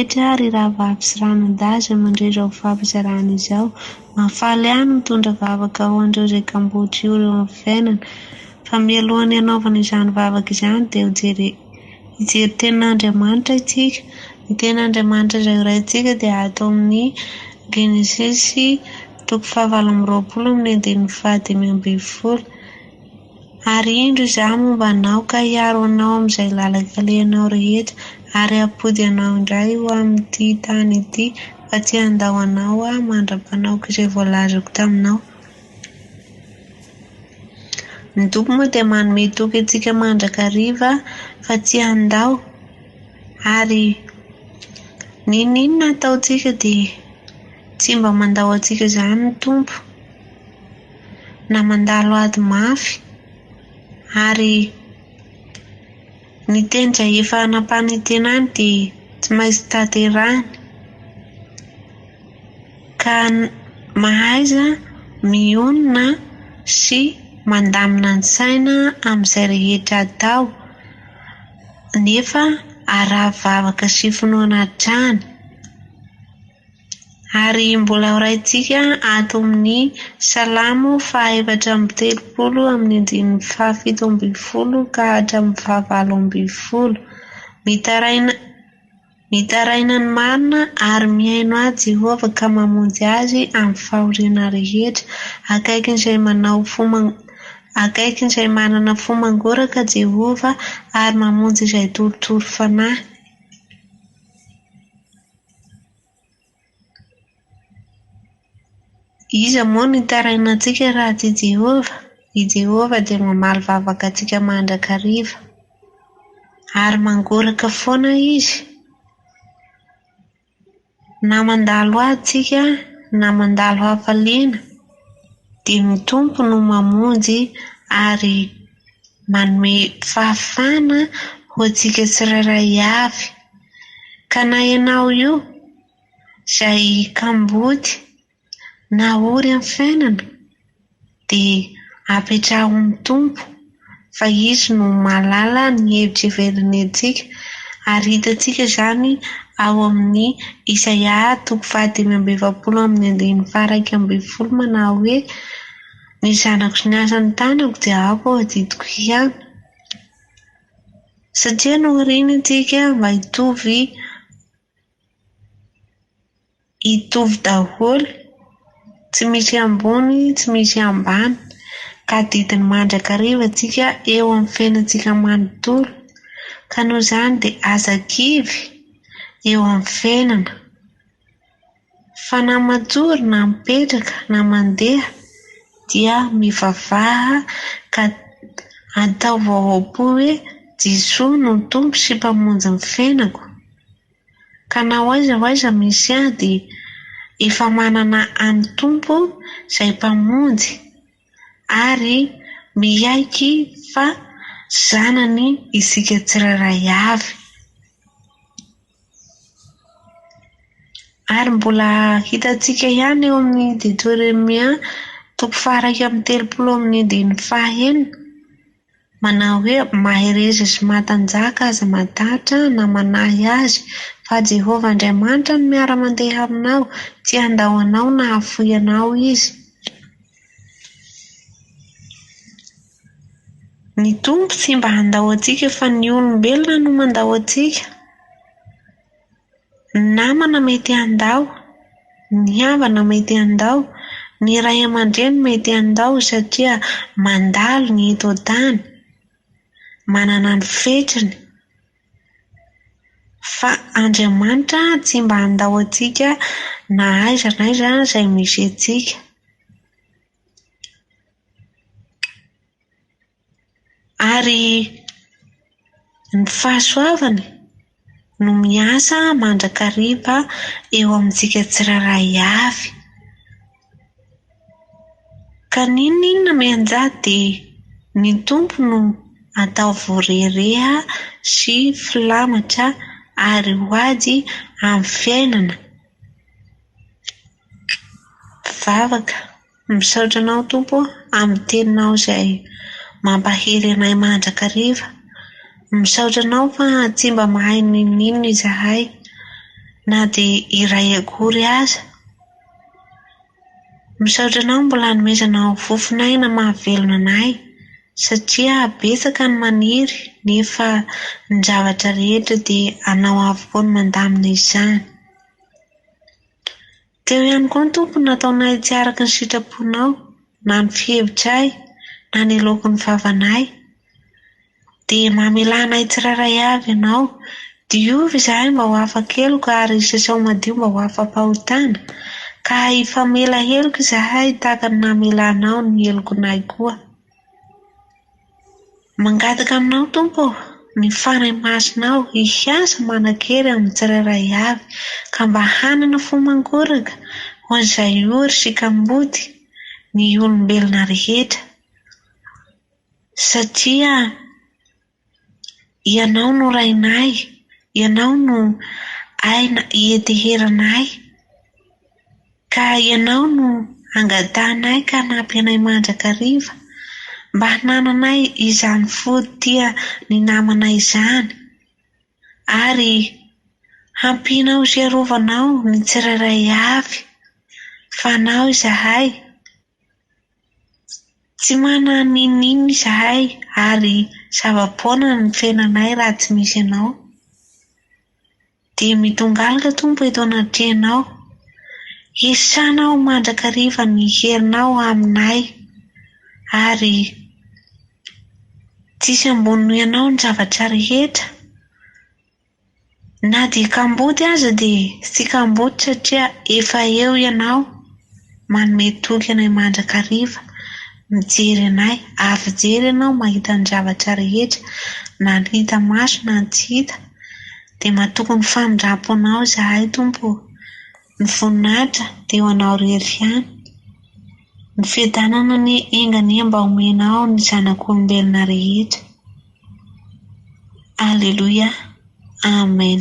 rehetra, ry rahavavy sy ranadahy izay mandre izao fampizarana izao. Mahafaly ahy ny mitondra vavaka ho an'ireo izay kamboty ory eo amin'ny fiainana. Fa mialohan'ny hanaovana izany vavaka izany dia ho jere hijery tenin'Andriamanitra isika. Ny tenin'Andriamanitra izay horaintsika dia ato amin'ny Genesisy toko fahavalo amby roapolo amin'ny andininy fahadimy ambin'ny folo. Ary indro Izaho momba anao ka hiaro anao amin'izay lalan-kalehanao rehetra ary hampody anao indray ho amin'ity tany ity, fa tsy handao anao Aho mandra-panaoko izay voalazako taminao. Ny Tompo moa dia manome toky antsika mandrakariva fa tsy handao ary n'inon'inona ataontsika dia tsy mba mandao antsika izany ny Tompo. Na mandalo ady mafy ary ny teny izay efa nampanantenany dia tsy maintsy tanterahiny. Ka mahaiza mionona sy mandamina ny saina amin'izay rehetra atao, nefa araho vavaka sy finoana hatrany. Ary mbola horaintsika ato amin'ny Salamo fahaefatra amby telopolo amin'ny andininy fahafito ambin'ny folo ka hatramin'ny fahavalo ambin'ny folo. Mitaraina Mitaraina ny marina ary mihaino ahy Jehovah ka mamonjy azy amin'ny fahoriana rehetra. Akaikin'izay manao fo akaikin'izay manana fo mangoraka Jehovah ary mamonjy izay torotoro fanahy. Iza moa no hitarainantsika raha tsy i Jehovah? I Jehovah dia mamaly vavaka antsika mandrakariva. Ary mangoraka foana izy. Na mandalo ady isika na mandalo hafaliana dia ny Tompo no mamonjy ary manome fahafahana ho antsika tsirairay avy. Ka na ianao io izay kamboty na ory amin'ny fiainana dia apetraho amin'ny Tompo fa Izy no mahalala ny hevitra heveriny antsika ary hitantsika izany ao amin'ny Isaia toko fahadimy amby efapolo amin'ny andininy faha-iraika ambin'ny folo manao hoe Ny zanako sy ny asan'ny tanako dia aoka ho adidiko ihany. Satria nohariana isika mba hitovy Hitovy daholo, tsy misy ambony, tsy misy ambany, ka adidiny mandrakariva antsika eo amin'ny fiainantsika manontolo. Ka noho izany dia aza kivy eo amin'ny fiainana. Fa na matory na mipetraka na mandeha dia mivavaha ka ataovy ao am-po hoe Jesoa no Tompo sy Mpamonjy ny fiainako. Ka na ho aiza ho aiza misy ahy dia efa manana an'i Tompo izay Mpamonjy ary miaiky fa zanany isika tsirairay avy. Ary mbola hitantsika ihany eo amin'ny Deoteronomia toko faha-iraika amby telopolo amin'ny andininy faha-enina. Manao hoe, Mahereza sy matanjaka, aza matahotra na manahy azy, fa Jehovah Andriamanitra no miara-mandeha aminao, tsy handao anao na hahafoy anao Izy. Ny Tompo tsy mba handao antsika fa ny olombelona no mandao antsika. Ny namana mety handao, ny havana mety handao, ny ray aman-dreny mety handao satria mandalo ny eto an-tany, manana ny fetrany. Fa Andriamanitra tsy mba handao antsika na aiza na aiza izay misy antsika. Ary ny fahasoavany no miasa mandrakariva eo amintsika tsirairay avy. Ka n'inon'inona mianjady dia ny Tompo no ataovy rehareha sy filamatra ary ho ady amin'ny fiainana. Vavaka. Misaotra Anao Tompo ô amin'ny Teninao izay mampahery anay mandrakariva. Misaotra Anao fa tsy mba mahay n'inon'inona izahay. na dia iray akory aza. Misaotra anao mbola anomezanao fofon'aina mahavelona anay satria betsaka ny maniry nefa ny zavatra rehetra dia anao avokoa no mandamina izany. Teo ihany koa ny Tompo nataonay tsy araka ny sitraponao na ny fihevitray na ny aloky ny vavanay. Dia mamelà anay tsirairay avy ianao. Diovy izahay mba ho afa-keloka ary sasao madio mba ho afa-pahotana. Ka hifamela heloka izahay tahaka ny namelanao ny helokinay koa. Mangataka aminao Tompo ô, ny Fanahy Masinao hiasa manan-kery amin'ny tsirairay avy ka mba hanana fo mangoraka ho an'izay ory sy kamboty ny olombelona rehetra. Satria Ianao no Rainay, Ianao no aina ianteheranay, ka Ianao no angatahanay ka hanampy anay mandrakariva mba hanananay izany fo tia ny namanay izany ary hampianao sy arovanao ny tsirairay avy fa anao izahay. Tsy manana n'inon'inona izahay ary zava-poana ny fiainanay raha tsy misy anao. Dia mitongalika Tompo eto anatrehanao. Hisanao mandrakariva ny herinao aminay ary tsisy ambony noho ianao ny zavatra rehetra. Na dia kamboty aza dia tsy kamboty satria efa eo ianao manome toky anay mandrakariva, mijery anay ary fijery ianao mahita ny zavatra rehetra na ny hita maso na ny tsy hita. Dia matoky ny famindram-ponao izahay Tompo ô. Ny voninahitra dia ho anao irery ihany. Ny fiadanana anie enga anie mba homenao ny zanak'olombelona rehetra. Aleloia. Amen.